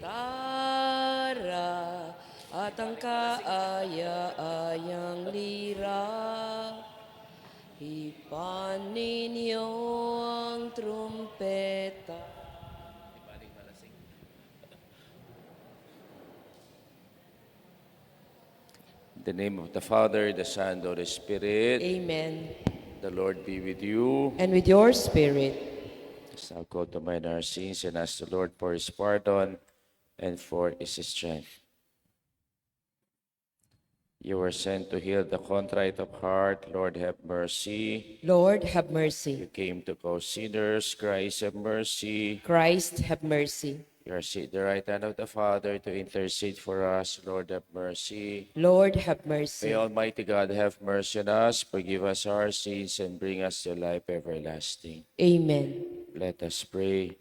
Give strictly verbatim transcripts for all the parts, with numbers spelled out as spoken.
Gitara at ang kaaya-ayang lira, ipanin niyo ang trumpeta. In the name of the Father, the Son, the Holy Spirit. Amen. The Lord be with you. And with your spirit. Let's now call to mind our sins and ask the Lord for his pardon and for his strength. You were sent to heal the contrite of heart. Lord, have mercy. Lord, have mercy. You came to call sinners. Christ, have mercy. Christ, have mercy. You are seated at the right hand of the Father to intercede for us. Lord, have mercy. Lord, have mercy. May Almighty God have mercy on us, forgive us our sins, and bring us to life everlasting. Amen. Let us pray.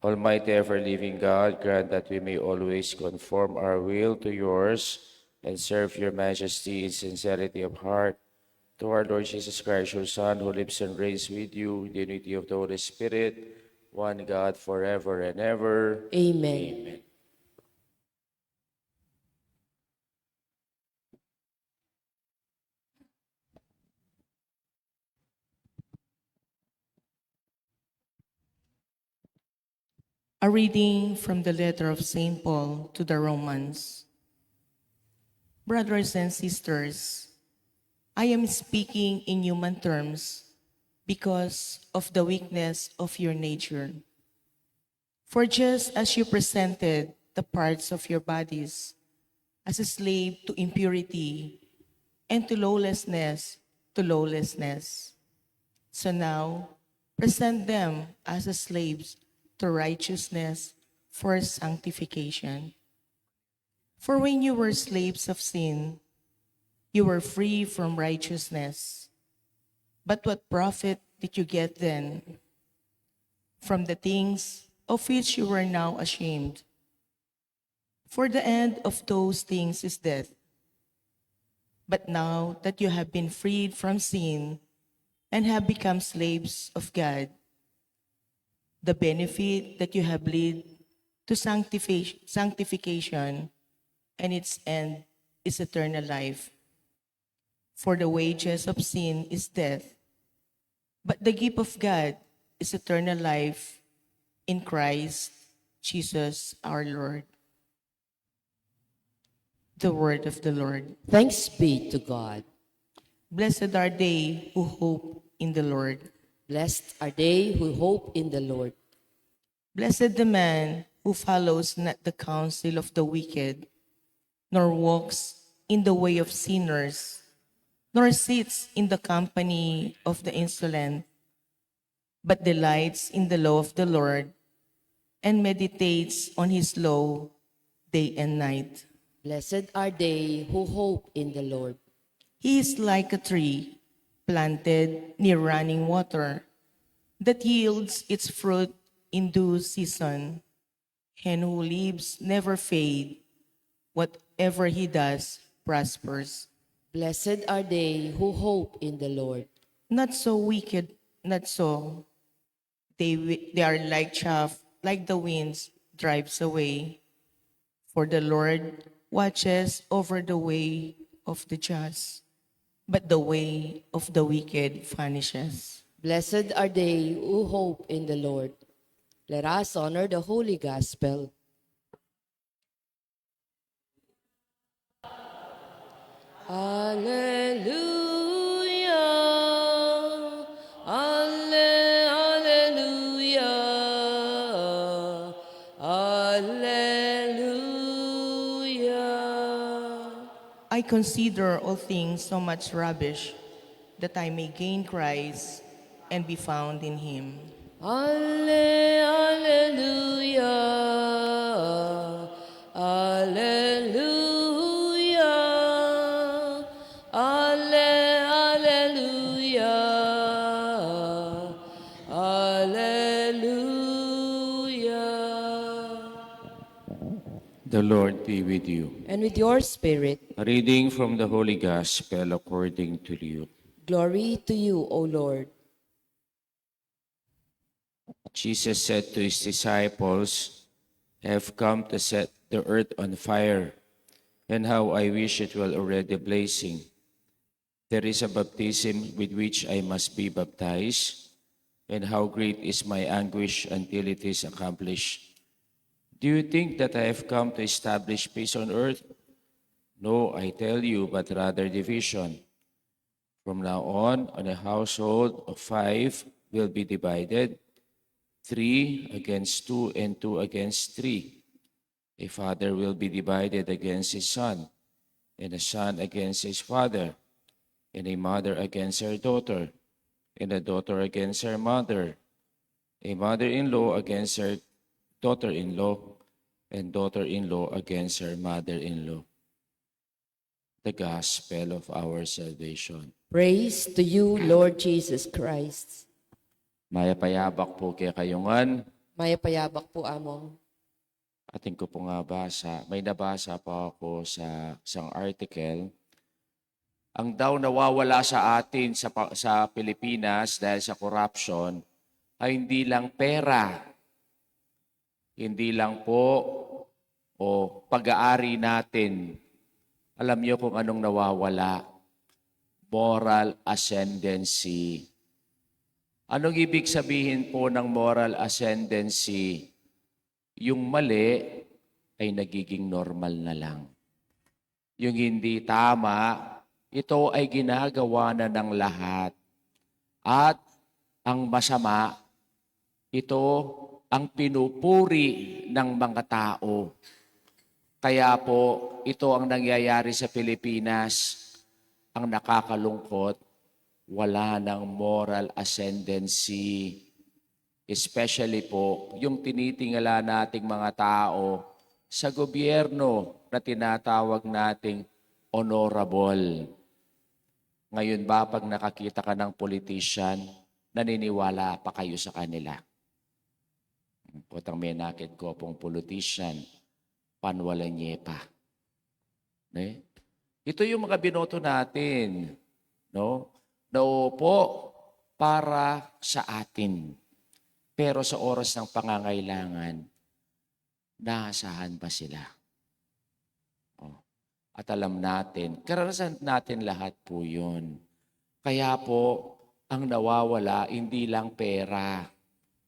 Almighty, ever-living God, grant that we may always conform our will to yours and serve your majesty in sincerity of heart. Through our Lord Jesus Christ, your Son, who lives and reigns with you in the unity of the Holy Spirit, one God, forever and ever. Amen. Amen. A reading from the letter of Saint Paul to the Romans. Brothers and sisters, I am speaking in human terms because of the weakness of your nature. For just as you presented the parts of your bodies as a slave to impurity and to lawlessness, to lawlessness, so now present them as a slaves to righteousness for sanctification. For when you were slaves of sin, you were free from righteousness. But what profit did you get then from the things of which you were now ashamed? For the end of those things is death. But now that you have been freed from sin and have become slaves of God, the benefit that you have led to sanctifi-, sanctification, and its end is eternal life. For the wages of sin is death, but the gift of God is eternal life in Christ Jesus our Lord. The word of the Lord. Thanks be to God. Blessed are they who hope in the Lord. Blessed are they who hope in the Lord. Blessed the man who follows not the counsel of the wicked, nor walks in the way of sinners, nor sits in the company of the insolent, but delights in the law of the Lord, and meditates on his law day and night. Blessed are they who hope in the Lord. He is like a tree planted near running water that yields its fruit in due season, and whose leaves never fade. Whatever he does prospers. Blessed are they who hope in the Lord. Not so wicked, not so. They, wi-, they are like chaff, like the winds drives away. For the Lord watches over the way of the just, but the way of the wicked vanishes. Blessed are they who hope in the Lord. Let us honor the Holy Gospel. Alleluia, alle-, alleluia, alleluia. I consider all things so much rubbish, that I may gain Christ and be found in him. Alle-, alleluia, alleluia, alle-, alleluia, alleluia. The Lord be with you. And with your spirit. A reading from the Holy Gospel according to Luke. Glory to you, O Lord. Jesus said to his disciples, "I have come to set the earth on fire, and how I wish it were already blazing. There is a baptism with which I must be baptized, and how great is my anguish until it is accomplished. Do you think that I have come to establish peace on earth? No, I tell you, but rather division. From now on, on a household of five will be divided, three against two and two against three. A father will be divided against his son, and a son against his father, and a mother against her daughter, and a daughter against her mother, a mother-in-law against her daughter-in-law, and daughter-in-law against her mother-in-law." The Gospel of our salvation. Praise to you, Lord Jesus Christ. Mayap a yabak pu kekayu ngan. Mayap a yabak pu, Among. Atin ku pung basa, may nabasa pa aku sa isang article. Ang daw nawawala sa atin sa, pa- sa Pilipinas dahil sa corruption ay hindi lang pera, hindi lang po o pag-aari natin. Alam niyo kung anong nawawala? Moral ascendancy. Anong ibig sabihin po ng moral ascendancy? Yung mali ay nagiging normal na lang. Yung hindi tama, ito ay ginagawa na ng lahat. At ang masama, ito ang pinupuri ng mga tao. Kaya po, ito ang nangyayari sa Pilipinas. Ang nakakalungkot, wala nang moral ascendancy. Especially po, yung tinitingala nating mga tao sa gobyerno na tinatawag nating honorable. Ngayon ba, pag nakakita ka ng politician, naniniwala pa kayo sa kanila? Potang menakit ku pung politician, panwalan niya pa. Ne? Ito yung mga binoto natin, no? Nauupo para sa atin. Pero sa oras ng pangangailangan, nasahan pa sila. Oh. At alam natin, karanasan natin lahat po yun. Kaya po, ang nawawala, hindi lang pera.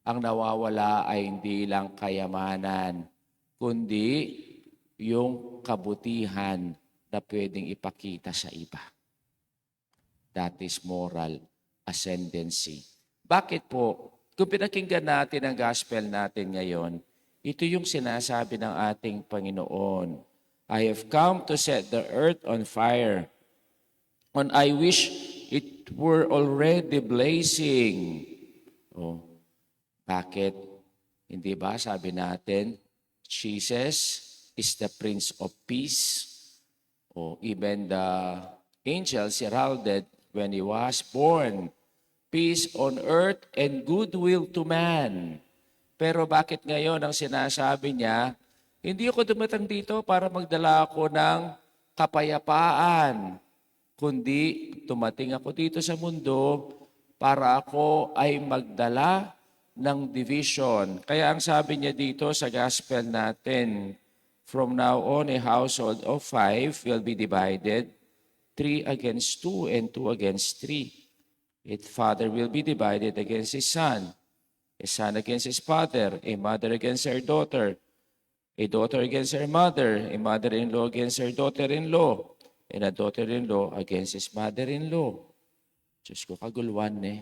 Ang nawawala ay hindi lang kayamanan, kundi yung kabutihan na pwedeng ipakita sa iba. That is moral ascendancy. Bakit po? Kung pinakinggan natin ang gospel natin ngayon, ito yung sinasabi ng ating Panginoon, "I have come to set the earth on fire, and I wish it were already blazing." Oh, bakit? Hindi ba sabi natin, Jesus is the Prince of Peace? Oh, even the angels heralded when he was born, "Peace on earth and goodwill to man." Pero bakit ngayon ang sinasabi niya, "Hindi ako dumating dito para magdala ako ng kapayapaan, kundi dumating ako dito sa mundo para ako ay magdala ng division." Kaya ang sabi niya dito sa gospel natin, "From now on, a household of five will be divided, three against two and two against three. A father will be divided against his son, a son against his father, a mother against her daughter, a daughter against her mother, a mother-in-law against her daughter-in-law, and a daughter-in-law against his mother-in-law." Diyos ko, kaguluhan, eh.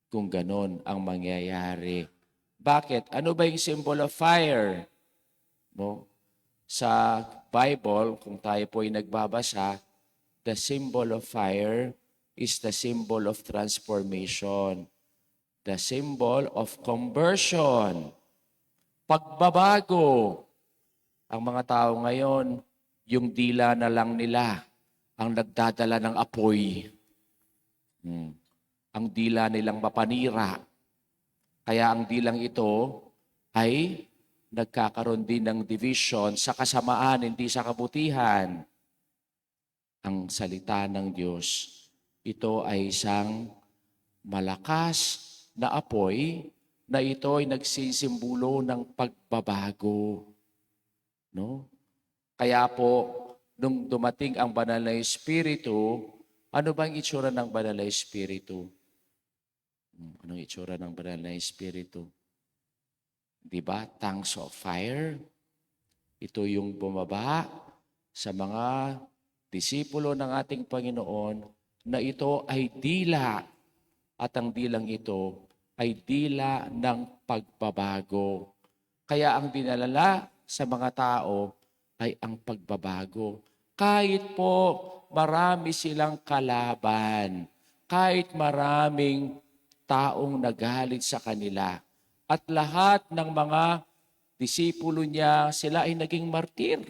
Kung ganon ang mangyayari. Bakit? Ano ba yung symbol of fire? No? Sa Bible, kung tayo po ay nagbabasa, the symbol of fire is the symbol of transformation, the symbol of conversion, pagbabago. Ang mga tao ngayon, yung dila na lang nila ang nagdadala ng apoy. Hmm. Ang dila nilang mapanira. Kaya ang dilang ito ay nagkakaroon din ng division sa kasamaan, hindi sa kabutihan. Ang salita ng Diyos, ito ay isang malakas na apoy na ito ay nagsisimbolo ng pagbabago, no? Kaya po, nung dumating ang Banal na Espiritu, ano bang itsura ng Banal na Espiritu? Hmm, anong itsura ng Banal na Espiritu? Di ba? Tongues of fire. Ito yung bumaba sa mga disipulo ng ating Panginoon na ito ay dila, at ang dilang ito ay dila ng pagbabago. Kaya ang dinala sa mga tao ay ang pagbabago. Kahit po marami silang kalaban, kahit maraming taong nagalit sa kanila, at lahat ng mga disipulo niya, sila ay naging martir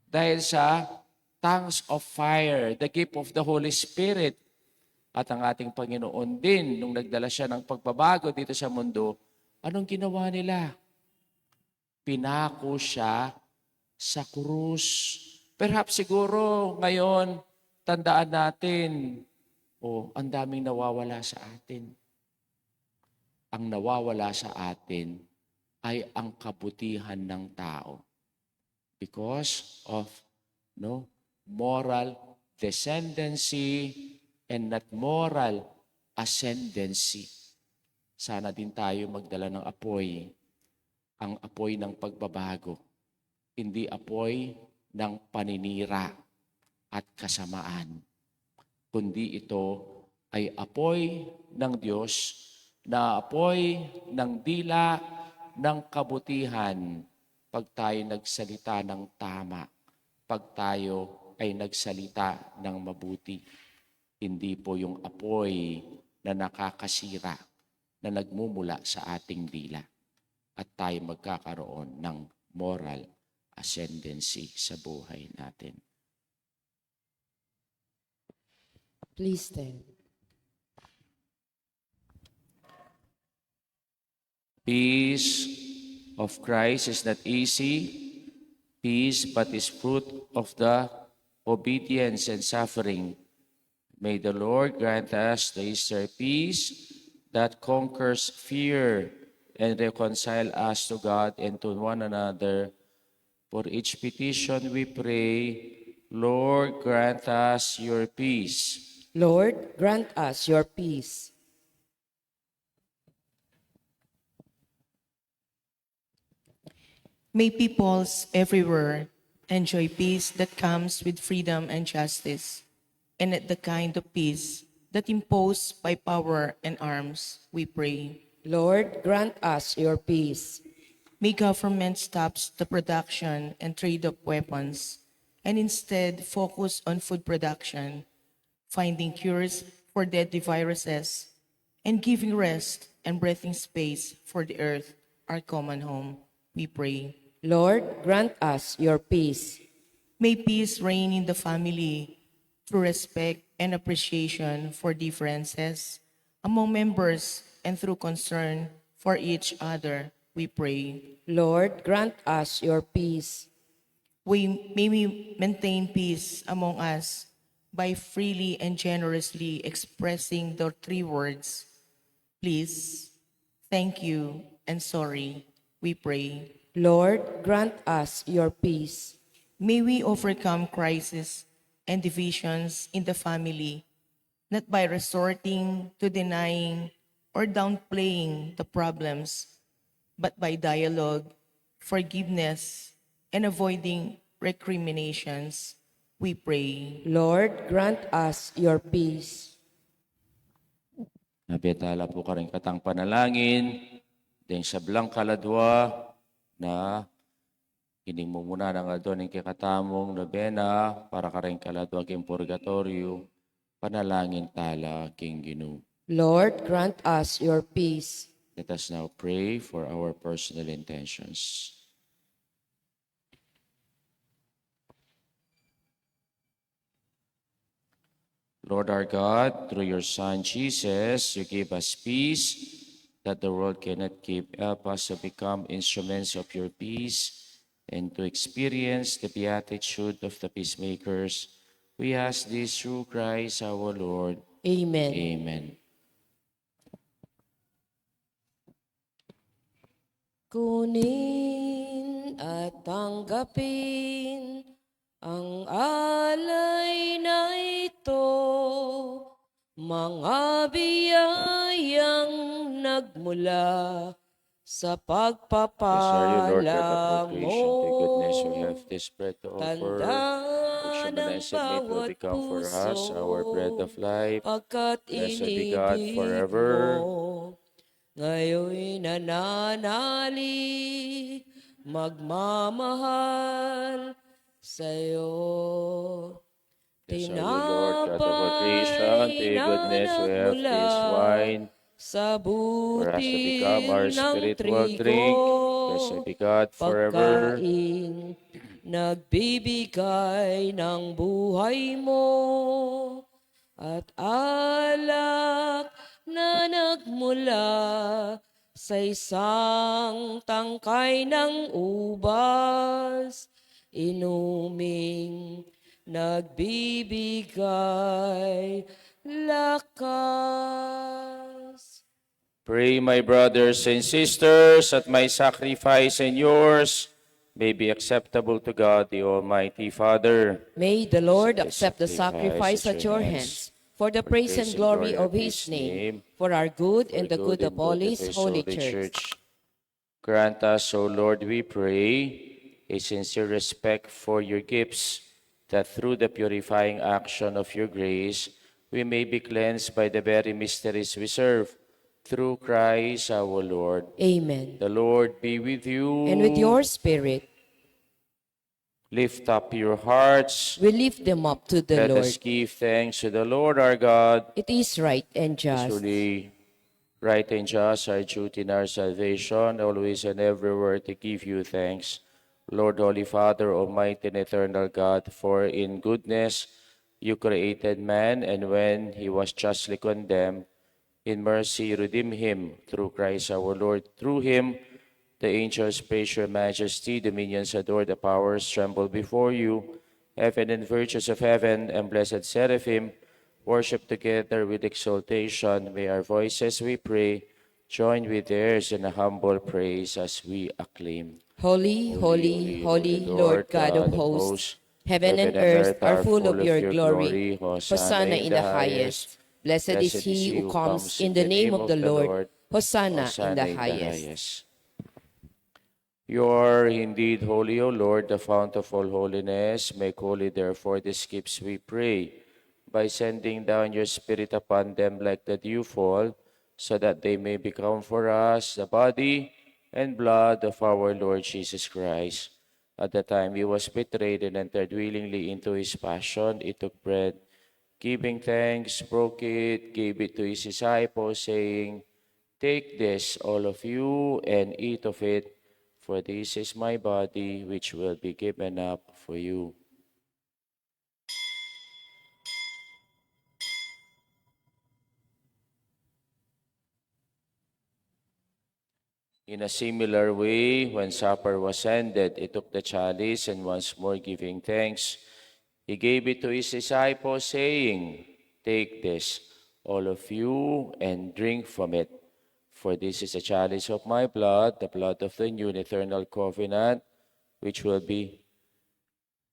dahil sa tongues of fire, the gift of the Holy Spirit. At ang ating Panginoon din, nung nagdala siya ng pagbabago dito sa mundo, anong ginawa nila? Pinako siya sa krus. Perhaps siguro ngayon, tandaan natin, oh, ang daming nawawala sa atin. Ang nawawala sa atin ay ang kabutihan ng tao because of, no, moral descendancy and not moral ascendancy. Sana din tayo magdala ng apoy, ang apoy ng pagbabago, hindi apoy ng paninira at kasamaan, kundi ito ay apoy ng Diyos, na apoy ng dila ng kabutihan pag tayo nagsalita ng tama, pag tayo ay nagsalita ng mabuti. Hindi po yung apoy na nakakasira na nagmumula sa ating dila at tayo magkakaroon ng moral ascendancy sa buhay natin. Please stand. Peace of Christ is not easy. Peace, but is fruit of the obedience and suffering. May the Lord grant us the Easter peace that conquers fear and reconcile us to God and to one another. For each petition we pray, Lord, grant us your peace. Lord, grant us your peace. May peoples everywhere enjoy peace that comes with freedom and justice, and not the kind of peace that imposed by power and arms, we pray. Lord, grant us your peace. May government stops the production and trade of weapons and instead focus on food production, finding cures for deadly viruses, and giving rest and breathing space for the earth, our common home, we pray. Lord, grant us your peace. May peace reign in the family through respect and appreciation for differences among members and through concern for each other, we pray. Lord, grant us your peace. We, may we maintain peace among us by freely and generously expressing the three words, please, thank you, and sorry, we pray. Lord, grant us your peace. May we overcome crisis and divisions in the family, not by resorting to denying or downplaying the problems, but by dialogue, forgiveness, and avoiding recriminations, we pray. Lord, grant us your peace. Abetala pu karing katang panalangin deng sablang kaladua na ining mumuna nang aldo ning kekatamung nobena para karing kaladua king purgatoryo. Panalangin tala king Ginu. Lord, grant us your peace. Let us now pray for our personal intentions. Lord our God, through your Son Jesus, you give us peace. that the world cannot give. Help us to become instruments of your peace and to experience the beatitude of the peacemakers. We ask this through Christ our Lord. Amen. Amen. Kunin at tanggapin ang alay na ito, mga biyayang nagmula sa pagpapala mo. Blessed are you, Lord God of all creation. To your goodness we have this bread to offer, which your blessed meat will become for us our bread of life. Blessed be God forever. Ngayon'y nananalig, magmamahal sa'yo. Blessed are you, Lord God of all creation. To your goodness we have this wine, for us to become our spiritual drink. Blessed be God forever. Pagkain nagbibigay ng buhay mo at alak na nagmula sa isang tangkay ng ubas, inuming nagbibigay lakas. Pray, my brothers and sisters, that my sacrifice and yours may be acceptable to God, the Almighty Father. May the Lord accept the sacrifice at your hands for the praise and glory of his name, for our good and the good of all his holy church. Grant us, O Lord, we pray, a sincere respect for your gifts, that through the purifying action of your grace, we may be cleansed by the very mysteries we serve. Through Christ our Lord. Amen. The Lord be with you. And with your spirit. Lift up your hearts. We lift them up to the Lord. Let us give thanks to the Lord our God. It is right and just. It is truly right and just, our duty and our salvation, always and everywhere to give you thanks, Lord, Holy Father, Almighty and eternal God, for in goodness you created man, and when he was justly condemned, in mercy you redeemed him through Christ our Lord. Through him, the angels praise your majesty, dominions adore, the powers tremble before you. Heaven and virtues of heaven and blessed seraphim worship together with exaltation. May our voices, we pray, join with theirs in a humble praise as we acclaim. Holy, holy, holy, Lord God of hosts. Heaven and earth are full of your glory. Hosanna in the highest. Blessed is he who comes in the name of the Lord. Hosanna in the highest. You are indeed holy, O Lord, the fount of all holiness. Make holy, therefore, these gifts, we pray, by sending down your Spirit upon them like the dewfall, so that they may become for us the body and blood of our Lord Jesus Christ. At the time he was betrayed and entered willingly into his passion, he took bread, giving thanks, broke it, gave it to his disciples, saying, "Take this, all of you, and eat of it, for this is my body, which will be given up for you." In a similar way, when supper was ended, he took the chalice, and once more giving thanks, he gave it to his disciples, saying, "Take this, all of you, and drink from it. For this is the chalice of my blood, the blood of the new and eternal covenant, which will be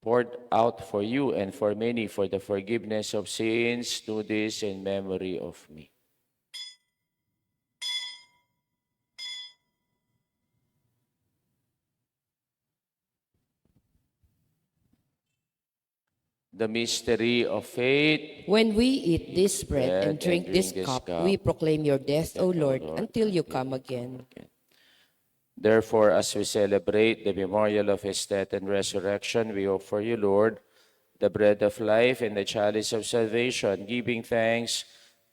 poured out for you and for many for the forgiveness of sins. Do this in memory of me." The mystery of faith. When we eat this bread and drink this cup, we proclaim your death, O Lord, until you come again. Therefore, as we celebrate the memorial of his death and resurrection, we offer you, Lord, the bread of life and the chalice of salvation, giving thanks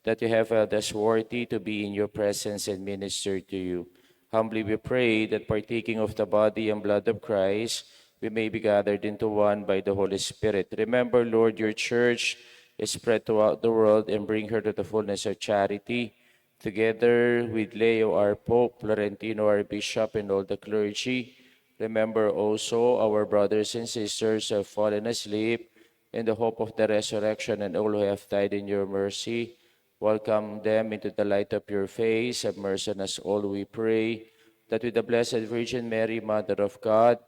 that you have held us worthy to be in your presence and minister to you. Humbly we pray that, partaking of the body and blood of Christ, we may be gathered into one by the Holy Spirit. Remember, Lord, your church is spread throughout the world, and bring her to the fullness of charity, Together with Leo, our Pope, Florentino, our Bishop, and all the clergy, remember also our brothers and sisters who have fallen asleep, in the hope of the resurrection, and all who have died in your mercy. Welcome them into the light of your face. Have mercy on us all, we pray, that with the Blessed Virgin Mary, Mother of God,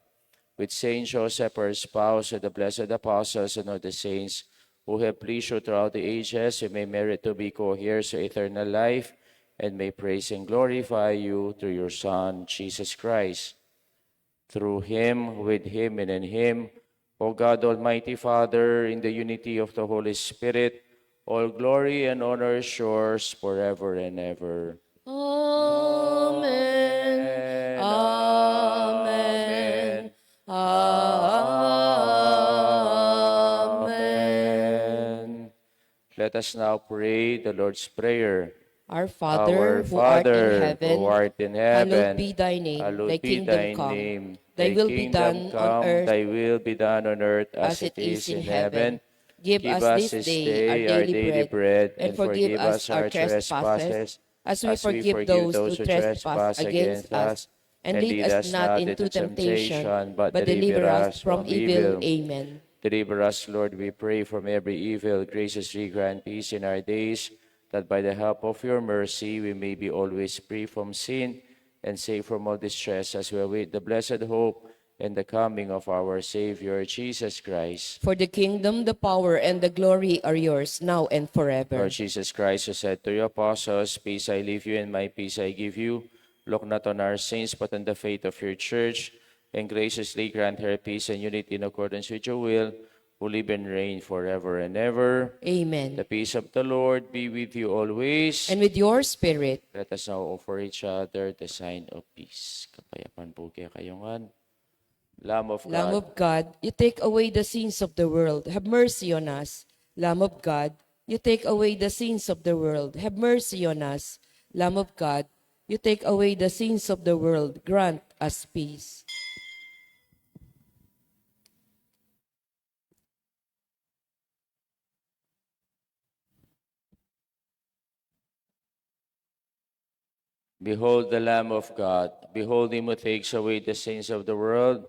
with Saint Joseph, her spouse, with the blessed apostles, and all the saints who have pleased you throughout the ages, we may merit to be co-heirs of eternal life, and may praise and glorify you through your Son, Jesus Christ. Through him, with him, and in him, O God, Almighty Father, in the unity of the Holy Spirit, all glory and honor is yours forever and ever. Amen. Amen. Amen. Let us now pray the Lord's Prayer. Our Father, who art in heaven, hallowed be thy name. Thy kingdom come. Thy will be done on earth as it is in heaven. Give us this day our daily bread, and forgive us our trespasses, as we forgive those who trespass against us. And lead us not into temptation, but deliver us from evil. Amen. Deliver us, Lord, we pray, from every evil. Graciously grant peace in our days, that by the help of your mercy we may be always free from sin and safe from all distress, as we await the blessed hope and the coming of our Savior, Jesus Christ. For the kingdom, the power, and the glory are yours, now and forever. Lord Jesus Christ, who said to your apostles, "Peace I leave you, and my peace I give you," look not on our sins, but on the faith of your church, and graciously grant her peace and unity in accordance with your will, who live and reign forever and ever. Amen. The peace of the Lord be with you always. And with your spirit. Let us now offer each other the sign of peace. Kapayapan pu kekayu ngan. Lamb of God. Lamb of God, you take away the sins of the world. Have mercy on us. Lamb of God, you take away the sins of the world. Have mercy on us. Lamb of God, you take away the sins of the world. Grant us peace. Behold the Lamb of God. Behold him who takes away the sins of the world.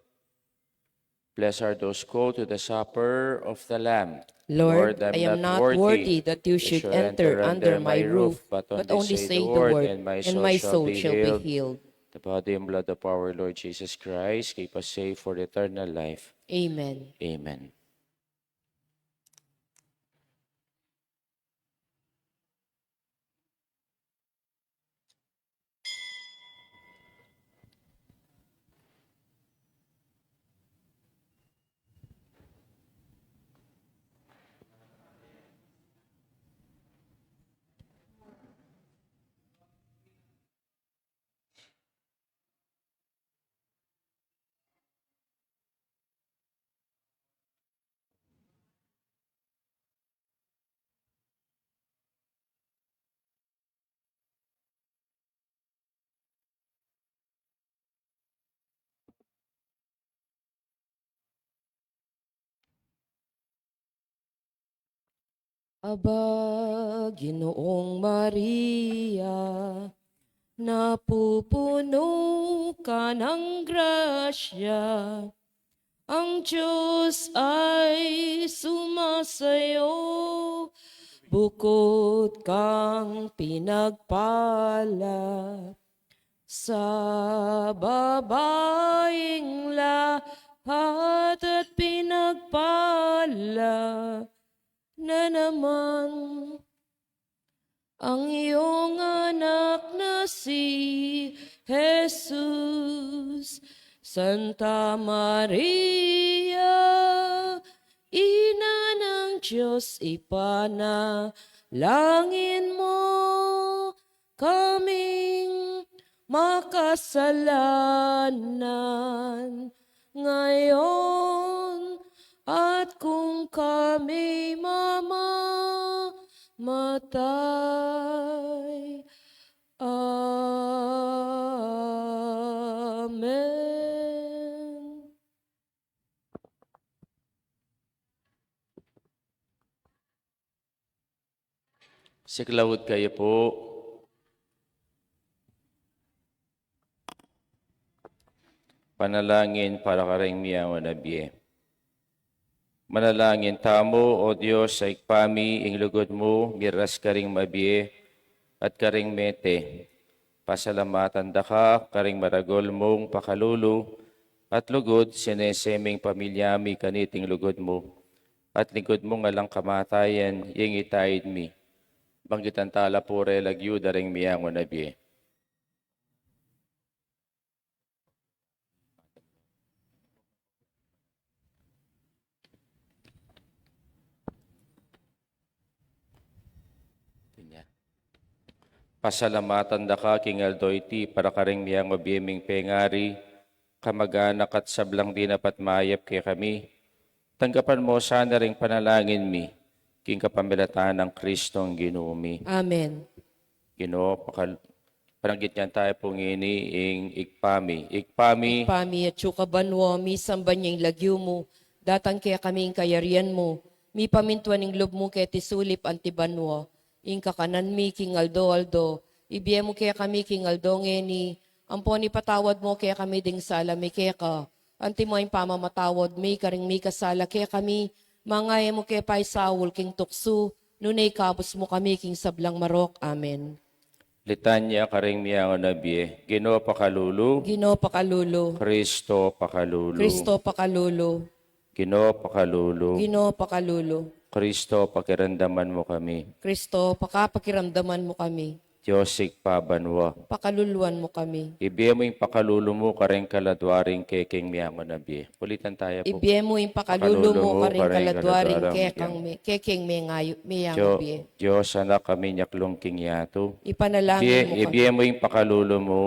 Blessed are those called to the supper of the Lamb. Lord, I am not worthy that you should enter under my roof, but only say the word, and my soul shall be healed. The body and blood of our Lord Jesus Christ, keep us safe for eternal life. Amen. Amen. Aba, Ginoong Maria, napupuno ka ng grasya, ang Diyos ay sumasayo, bukod kang pinagpala sa babaing lahat, at pinagpala na naman ang iyong anak na si Jesus. Santa Maria, Ina ng Diyos, ipanalangin mo kaming makasalanan, ngayon at kung kami mamamatay. Amen. Siklaud kayu pu. Panalangin para karing miyangu na bie. Manalangin tamu, O Dios, a Ibpa mi, ing lugud mu miras karing mabie at karing mete. Pasalamatan da ka karing maragul mung pakalulu at lugud, sinese ming pamilya mi kaniting lugud mu at lugud mung alang kamatayan, ing itaid mi. Banggitan tala pure lagyu da ring miyangu na bie. Pasalamatan da ka king aldo iti para karing miyangu bie ming pengari, kamag-anak at sablang dinapat mayap kekami. Tanggapan mu sana ring panalangin mi, king kapamilatan nang Kristong Ginu mi. Amen. Ginu, pakal-, pananggit ngan tamu pu ngeni ing Ibpa mi. Ibpa mi. Ibpa mi, atsu ka banua, misamban ya ing lagyu mu, datang kekami ing kayarian mu, mipamintuan ing lub mu keti sulip anti banua. Ing kakanan mi king aldo-aldo, ibie mu kekami king aldo ngeni, ampon ipatawad mu kekami ding sala mi keka, anti mo ing pamamatawad mi karing mikasala kekami, manga e mu ke paisaul king tuksu, nune ikabus mu kami king sablang marok. Amen. Litanya karing miyangu na bie. Ginu, pakalulu. Ginu, pakalulu. Kristo, pakalulu. Kristo, pakalulu. Ginu, pakalulu. Ginu, pakalulu. Kristo, pakiramdaman mu kami. Kristo, pakapakiramdaman mu kami. Dios Ibpa banua, pakaluluan mu kami. Ibie mu ing pakalulu mu karing kaladua ring kekeng miyangu na bie. Ulitan taya pu. Ibie mu ing pakalulu mu karing kaladua ring kekeng mi-, kekeng mengayu-, miyangu bie. Dios Anak a minyaklung king yatu. Ipanalangin mu kami. Ibie mu ing pakalulu mu.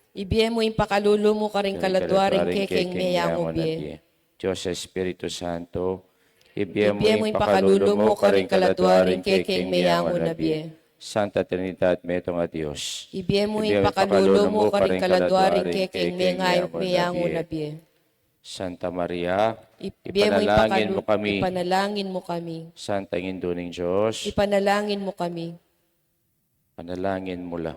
Ibie mu ing pakalulu mu karing kaladua ring kekeng miyangu bie. Dios Espiritu Santo, ibie mu ing pakalulu mu karing kaladua ring kekeng miyangu na bie. Santa Trinidad, metung a Dios. Ibie mu ing pakalulu mu karing kaladua ring kekeng mengayu-, miyangu na bie. Santa Maria, ibie mu ing ipanalangin mu kami. Ipanalangin mu kami. Santa Indu ning Dios. Ipanalangin mu kami. Panalangin mu la.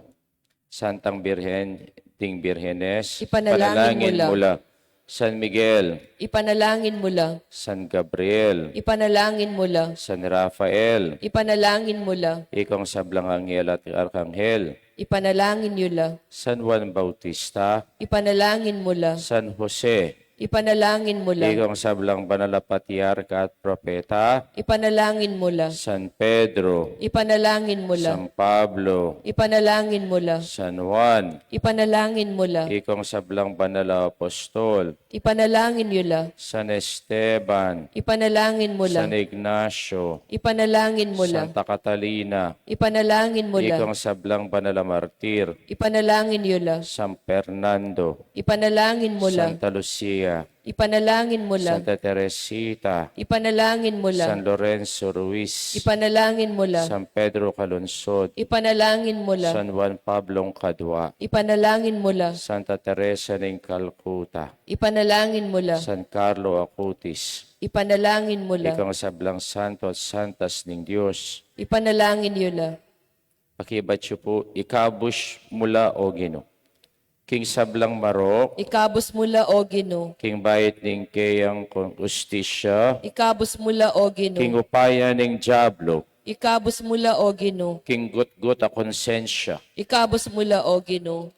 Santang Birhen ding Birhenes, ipanalangin mu la. San Miguel, ipanalangin mu la. San Gabriel, ipanalangin mu la. San Rafael, ipanalangin mu la. Ikong sablang anghel at arkanghel, ipanalangin yu la. San Juan Bautista, ipanalangin mu la. San Jose, ipanalangin mu la. Ikong sablang banal a patriarka at propeta, ipanalangin mu la. San Pedro, ipanalangin mu la. San Pablo, ipanalangin mu la. San Juan, ipanalangin mu la. Ikong sablang banal a apostol, ipanalangin yu la. San Esteban, ipanalangin mu la. San Ignacio, ipanalangin mu la. Santa Catalina, ipanalangin mu la. Ikong sablang banal a martir, ipanalangin yu la. San Fernando, ipanalangin mu la. Santa Lucia, ipanalangin mu la. Santa Teresita, ipanalangin mu la. San Lorenzo Ruiz, ipanalangin mu la. San Pedro Calungsod, ipanalangin mu la. San Juan Pablong Kadua, ipanalangin mu la. Santa Teresa ning Calcutta, ipanalangin mu la. San Carlo Acutis, ipanalangin mu la. Ikong sablang santo at santas ning Dios, ipanalangin yu la. Pakibat yu pu, ikabus mu la, O Ginu, king sablang marok. Ikabus mu la, O Ginu. King bait ning keyang kon-, ustisya. Ikabus mu la, O Ginu. King upaya ning diablo. Ikabus mu la, O Ginu. King gutgut a konsensya. Ikabus mu la, O Ginu.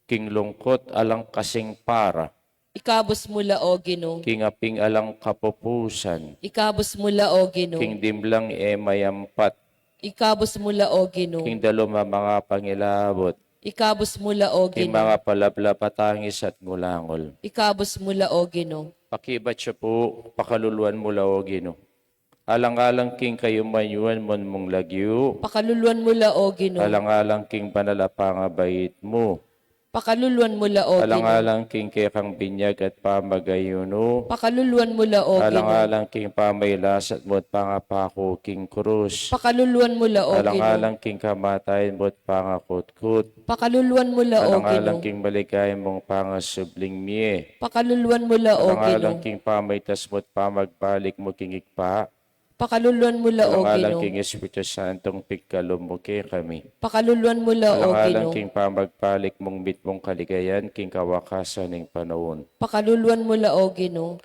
King lungkut alang kasing para. Ikabus mu la, O Ginu. King aping alang kapupusan. Ikabus mu la, O Ginu. King dimlang e mayampat. Ikabus mu la, O Ginu. King dalum a mangapangilabut. Ikabus mu la, O Ginu. King mangapalablab a tangis at ngulangul. Ikabus mu la, O Ginu. Pakibat yu pu, pakaluluan mu la, O Ginu. Alang-alang king kayumanyuan mung lagyu. Pakaluluan mu la, O Ginu. Alang-alang king banal a pangabait mu. Pakaluluan mu la, O Ginu. Alang-alang king kekang binyag at pamagayunu. Pakaluluan mu la, O Ginu. Alang-alang king pamailasat mu at pangapaku king krus. Pakaluluan mu la, O Ginu. Alang-alang king kamatayan mu at pangakutkut. Pakaluluan mu la, O Ginu. Alang-alang king maligaya mung pangasubling mie. Pakaluluan mu la, O Ginu. Alang-alang king pamaitas mu at pamagbalik mu king Ibpa. Pakaluluan mu la, O Ginu. Alang-alang king Espiritu Santo, pigkalub mu kekami. Pakaluluan mu la, O Ginu. Alang-alang king pamagpalik mung mitmung kaligayan king kawakasan ning panaun. Pakaluluan mu la, O Ginu.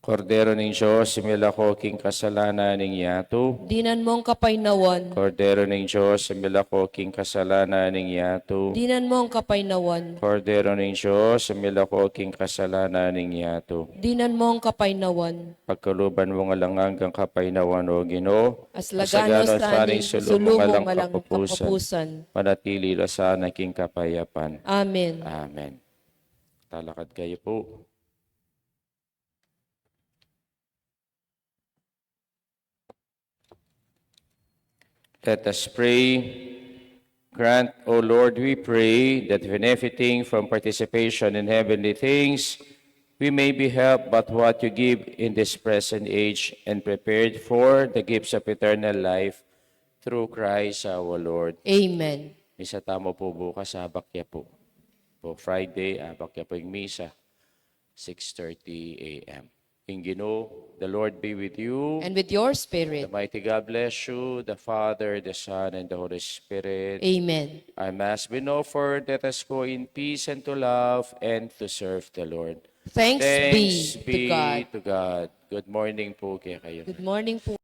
Kordero ning Dios, milako king kasalanan ning yatu. Dinan mong kapaynawan. Kordero ning Dios, milako king kasalanan ning yatu. Dinan mong kapaynawan. Kordero ning Dios, milako king kasalanan ning yatu. Dinan mong kapaynawan. Pagkaluban mung alang anggang kapaynawan, O Ginu. Aslagan no sana ing sulu mung alang kapupusan. Manatili la sana king kapayapan. Amen. Amen. Talakad kayu pu. Let us pray. Grant, O Lord, we pray, that in everything from participation in heavenly things, we may be helped by what you give in this present age and prepared for the gifts of eternal life through Christ our Lord. Amen. Misa tamu pu bukas, abak ya pu. Pu Friday, abak ya pu ing misa, six thirty a m. Ing Ginu, the Lord be with you. And with your spirit. The mighty God bless you, the Father, the Son, and the Holy Spirit. Amen. Our Mass been offered. Let us go in peace and to love and to serve the Lord. Thanks be to God. Good morning pu kekayu. Good morning pu.